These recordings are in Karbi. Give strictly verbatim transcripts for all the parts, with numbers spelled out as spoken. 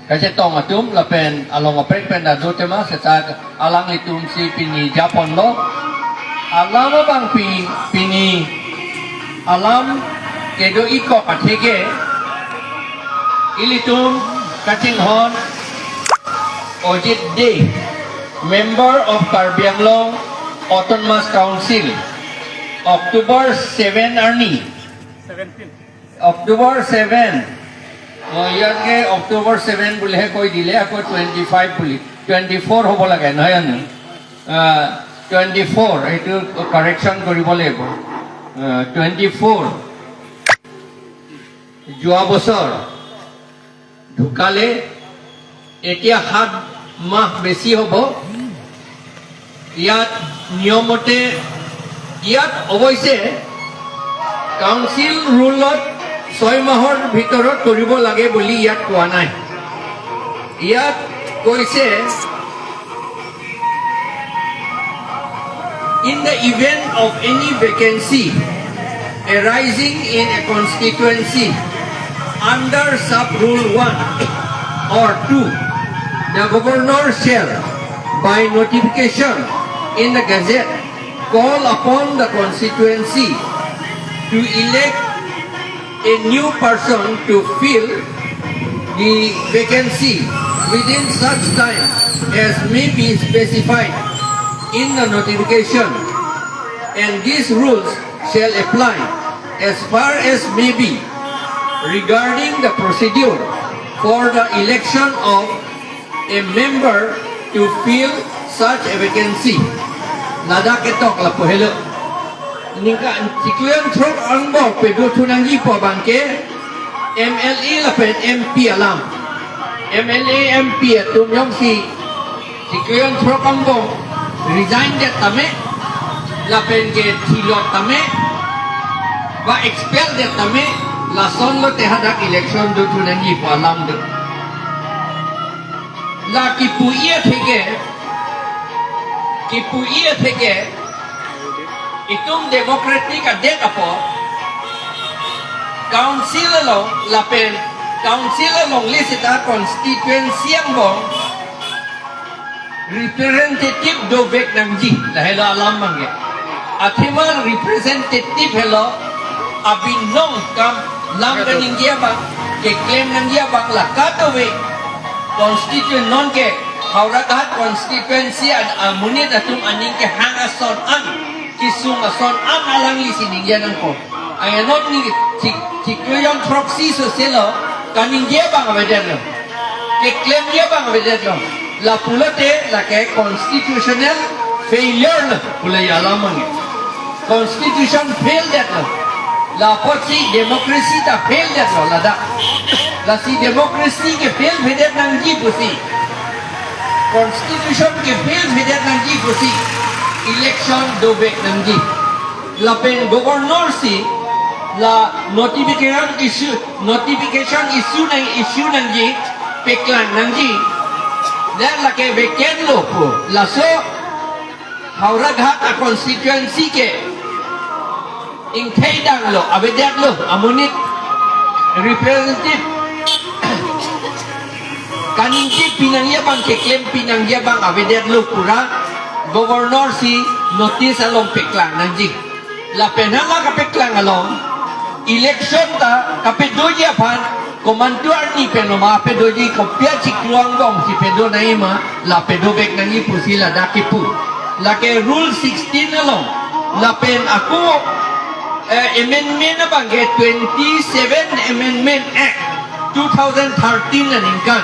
Kachetong atum lapen along kaprek pen ado tema seta alanglitum si pini japonlo. Alam abang pi, pini alam kedo-ikok atheke ilitum kachinghon Ojit Dey, Member of Karbi Anglong Autonomous Council, October seven arni. October seven. Oh, iyat ke October seven বুলি হে কৈ দিলে, আকৌ twenty five বুলি, twenty four হ'ব লাগে, নহয় জানো? আহ, twenty four, এইটো correction কৰিব লাগিব। আহ, twenty four। যোৱা বছৰ ঢুকালে, এতিয়া সাত মাহ বেছি হ'ব। ইয়াত নিয়মমতে, ইয়াত অৱশ্যে কাউন্সিল ৰুলত ছয় মাহৰ ভিতৰত কৰিব লাগে বুলি ইয়াত কোৱা নাই। ইয়াত কৈছে, In the event of any vacancy arising in a constituency under sub rule one or two, the governor shall, by notification in the gazette, call upon the constituency to elect a new person to fill the vacancy within such time as may be specified in the notification, and these rules shall apply as far as may be regarding the procedure for the election of a member to fill such a vacancy. Ladak ketok lapu helo. Ningkan chiklo jon throk angbong pedo thu nangji pu abang ke M L A lapen M P alam. M L A M P atum jongsi chiklo jon throk angbong resign det tame, lapen ke thilot tame, ba expel det tame, lason lote hadak election do thu nangji pu alam do. La kipu-i atheke, kipu-i atheke, itum democratic adet apot, council along, lapen council alongle seta constituency angbong representative dovek nangji, lahelo alam abang ke. Athema representative helo abinong kam, lam kaningje abang, keklem nangji abang la kadokave constituent, non ke Howraghat constituency ad-, amonit atum aning kehang ason an, kesung ason an alangli si ningje nangkok. Ayanot ni chik, chiklo jon throksi soselo, kaningje abang avedetlo, keklemji abang avedetlo. Lapulote lake constitutional failure lo, pule alam abang ke. Constitution fail detlo. Lapotsi democracy ta fail detlo ladak. Lasi democracy ke fail vedet nangji pusi, constitution ke fail vedet nangji pusi, election dovek nangji. Lapen governor si la notification issue, notification issue nang, issue nangji, peklang nangji. Dan lake vacant lo pu. Laso Howraghat a constituency ke ingthei danglo, avedetlo, amonit representative kaningje pinangji abang, keklem pinangji abang avedetlo pura, governor si notice along peklang nangji. Lapen hala kapeklang along, election ta kapedoji aphan, komantu arni pen lo ma pedoji, kopi achiklo angbong si pedo nangji ma, la pedovek nangji pusi ladak kipu. Lake rule sixteen along, lapen ako, eh, amendment abang ke twenty seven Amendment Act two thousand thirteen aningkan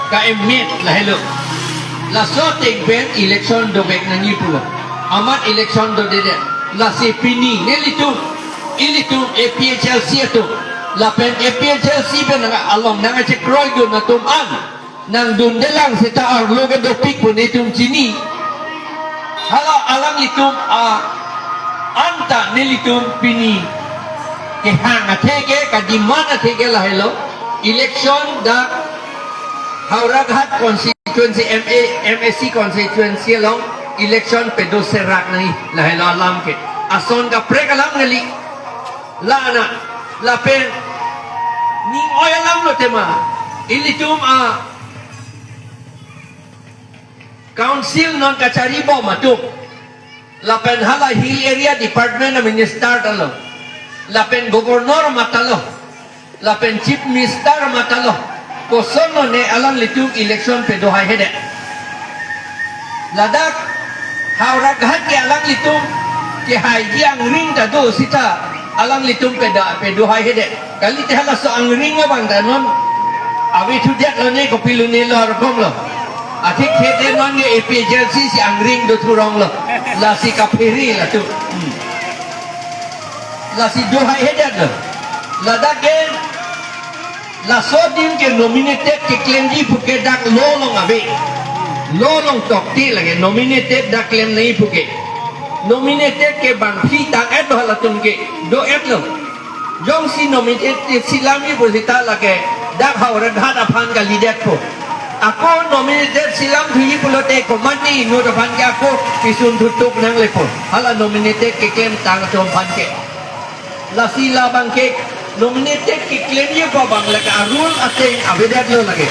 ka-amend lahelo. Laso ateng pen election dovek nangji pulo. Amat election dodedet. Lasi pini nelitum, ilitum A P H L C atum, lapen A P H L C pen nang along nangkachekroi dun atum an nangdundelang seta arlo kedopik pu netum chini. Hala alanglitum a anta nelitum pini kehang atheke, kademand atheke lahelo, election dak Howraghat constituency, M A, M A C constituency along election pedo serak nangji, lahelo alam ke. Ason kaprek alam neli. La na, lapen ning oi alam lo tema. Ilitum a Council non kachari bom atum, lapen hala Hill Area Department a minister ta lo, lapen governor mata lo, lapen chief minister mata lo, koson lone alanglitum election pedo haihedet? Ladak Howraghat ke alanglitum kehaiji angring ta do seta alanglitum peda pedo haihedet. Kalite halaso angring abang ta non ave thudet lone, kopilo ne lo, arkom lo. Athik thede non ke A P H L C si angring do thurong lo. Lasi kaphere latum. Hmm. Lasi do haihedet lo. Ladak ke laso adim ke nominated keklemji puke dak law along ave. Law along tokte lake nominated dak klem nangji puke. Nominated ke bangphli tang-et do halatum ke, do-et lo. Jongsi nominated selamji pu seta lake dak Howraghat aphan kalidetpo. Ako nominated selam thuji pulote komatne inut aphan ke ako pisun thutuk nanglepo, hala nominated keklemtang atum aphan ke. Lasi labang ke nominated keklemji pu abang lake a-rule ateng avedet lo lake.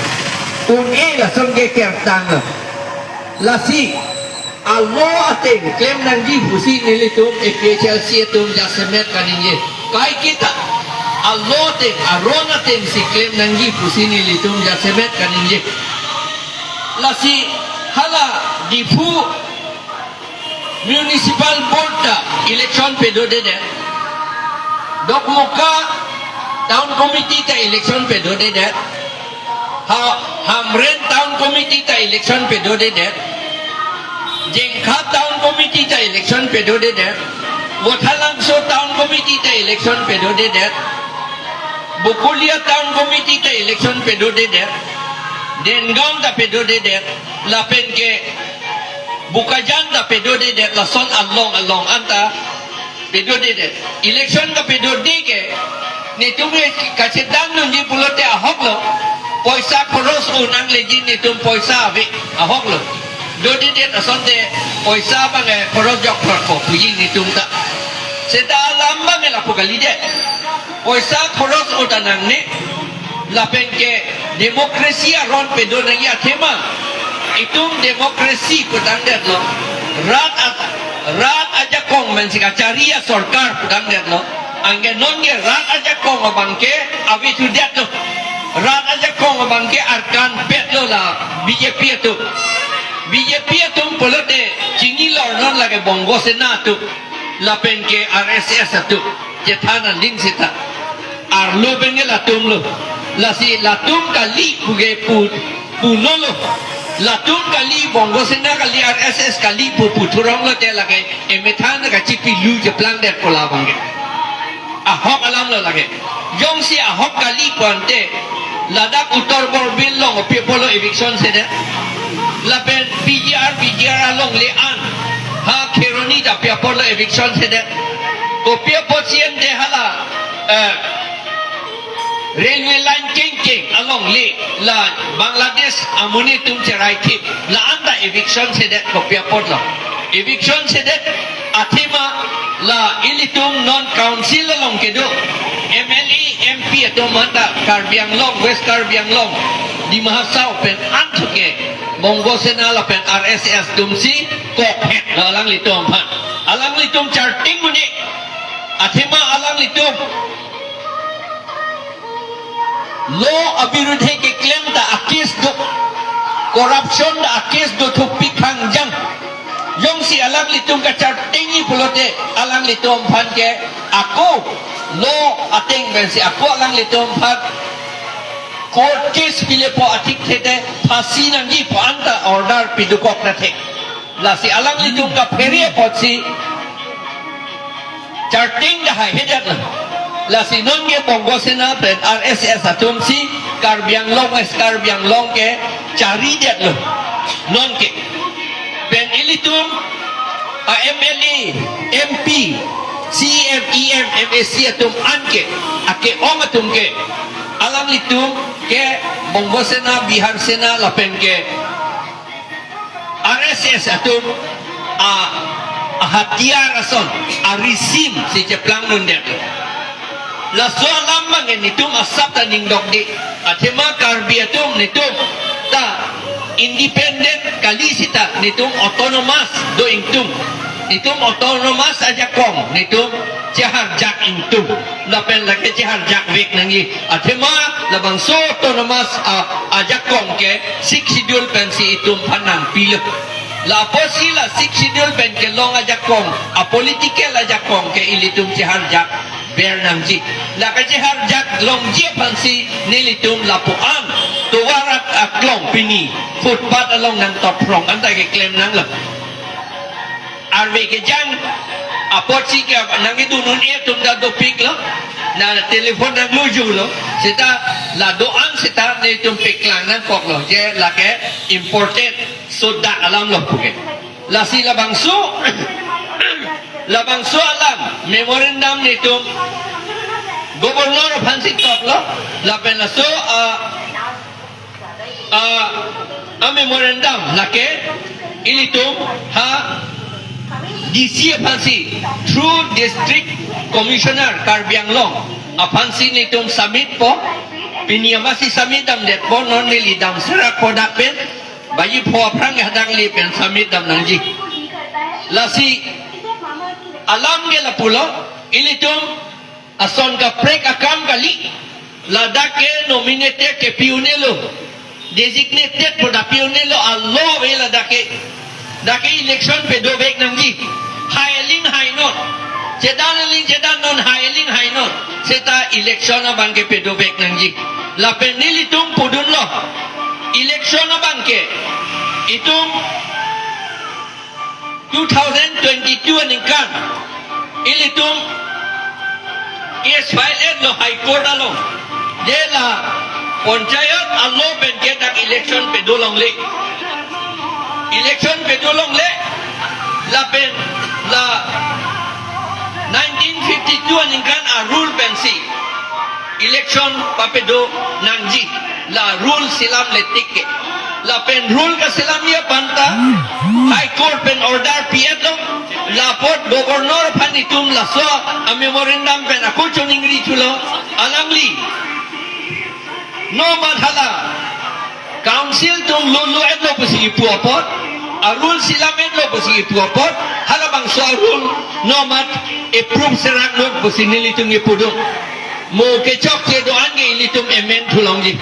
Un-e lason ke kertang lo. Lasi a-law ateng klem nangji pusi nelitum A P H L C atum jasemet kaningje. Kaiketa a-law ateng, aron ateng si klem nangji pusi nelitum jasemet kaningje. Lasi hala Diphu Municipal Board ta election pedodedet. Dokmoka Town Committee ta election pedodedet. Ha, Hamren Town Committee ta election pedodedet. Jengkha Town Committee ta election pedodedet. Vothatlangso Town Committee ta election pedodedet. Bokolia Town Committee ta election pedodedet. Dengaon ta pedodedet. Lapen ke Bokajan ta pedodedet, lason along along anta pedodedet. Election kapedode ke, netum ke kachedang nunji pulote ahok lo, poisa khoros un nangleji, netum poisa ave, ahok lo. Dodedet asonte poisa abang ke khoros jok phar ko puji netum ta. Seta alam abang ke lapu kalidet. Poisa khoros un ta nangne. Lapen ke democracy aron pedo nangji athema. Itum democracy putangdetlo. Rat a-, rat ajakong pensi kachari asorkar putangdetlo. Anke non ke rat ajakong abang ke ave thudetlo. Rat ajakong abang ke arkan petlo la B J P atum. B J P atum pulote chinilo non lake Bongo Sena atum. Lapen ke R S S atum. Chethan aling seta. Arlo pen ke latum lo. Lasi latum kali puke pu, pulo lo. Latum kali, Bongo Sena kali, R S S kali pu puthurong lote lake emethan kachipilu cheplangdetpo labang ke. Ahok alam lo lake. Jongsi ahok kali pu ante, ladak Uttar Borbil along kopi apotlo eviction sedet? Lapen P G R, V G R alongle an, ha Kheroni ta pi apotlo eviction sedet? Kopi apotsi ante hala, eh, railway line kengkeng alongle, la Bangladesh amonit atum cherai thip, la anta eviction sedet kopi apotlo? Eviction sedet athema la ilitum non council along kedo M L A, M P atum anta Karbi Anglong, West Karbi Anglong, Dima Hasao pen anchot ke Bongo Sena lapen R S S atumsi kokhetlo alanglitum aphan. Alanglitum charting muni. Athema alanglitum law abirudhe keklem ta a-case do, corruption ta a-case do thukpi khangjang. Jongsi alanglitum kachartingji pulote alanglitum aphan ke ako law ateng pensi ako alanglitum aphan court case pilepo, athik thede phasi nangji pu anta order pidukok nathe. Lasi alanglitum kaphere apotsi charting dah hai hedet lo. Lasi non ke Bongo Sena pen R S S atumsi Karbi Anglong, West Karbi Anglong ke charidetlo. Non ke. Pen ilitum a-M L A, M P, C E M, E M, M A C atum anke, ake-ong atum ke, alanglitum ke Bongo Sena, Bihar Sena lapen ke R S S atum a, a-hatiyar ason, arisim si cheplang nundet. Laso alam abang ke netum asap ta ningdokde. Athema Karbi atum netum ta independent kali seta netum autonomous do ingtung. Netum autonomous ajakong netum cheharjak ingtung. Lapen lake cheharjak vek nangji. Athema labangso autonomous a, ajakong ke Sixth Schedule pensi itum aphan nangpilo. La apotsi la Sixth Schedule pen kelong ajakong, a political ajakong ke ilitum cheharjak ber nangji. La kacheharjak longji aphansi nelitum lapu-an tovar aklong pini footpath along nangtop rong anta keklem nanglo. Arve kejang apotsi ke nangkedun un-e atum ta dopiklo. Na telephone nanglujulo. Seta la do-an seta netum paklang nangkoklo. Je lake imported soda alamlo puke. Lasi labangso, labangso alam memorandum netum governor aphansi toklo, lapen laso a, a, a memorandum lake ilitum ha D C aphansi, through District Commissioner Karbi Anglong aphansi netum submit po. Pini amatsi submit damdetpo, non neli damserakpo dak pen. Baji pho aphrang ke hadak le pen submit dam nangji. Lasi alam ke lapulo, ilitum ason kaprek akam kali. Ladak ke nominated ke pi-unelo, designated pu ta pi-unelo, alo ave ladak ke. Dak ke election padovek nangji. Hai aling hainon, chedan aling chedannon, hai aling hainon. Seta election abang ke padovek nangji. Lapen nelitum pudunlo, election abang ke itum two thousand twenty-two aningkan ilitum case file-etlo High Court along. Je la panchayat alo pen ke dak election padolongle. Election padolongle, lapen la nineteen fifty-two aningkan a-rule pensi election papado nangji, la rule selamle tik ke. Lapen rule kaselamji aphan ta High Court pen order pi-etlo. La apot governor aphan itum laso a-memorandum pen ako choningri thulo, alangli nomat hala council atum lolo-etlo pusi kipu apot, a-rule selam-etlo pusi kipu apot, halabangso a-rule nomat approve seraknon pusi nelitum kipudun. Mo kechokche do-an ke ilitum amend thulongji.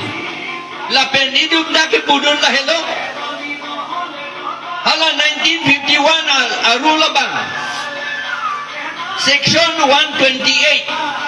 Lapen nelitum dak kipudun lahelo. Hala nineteen fifty-one a, a-rule abang, section one twenty-eight.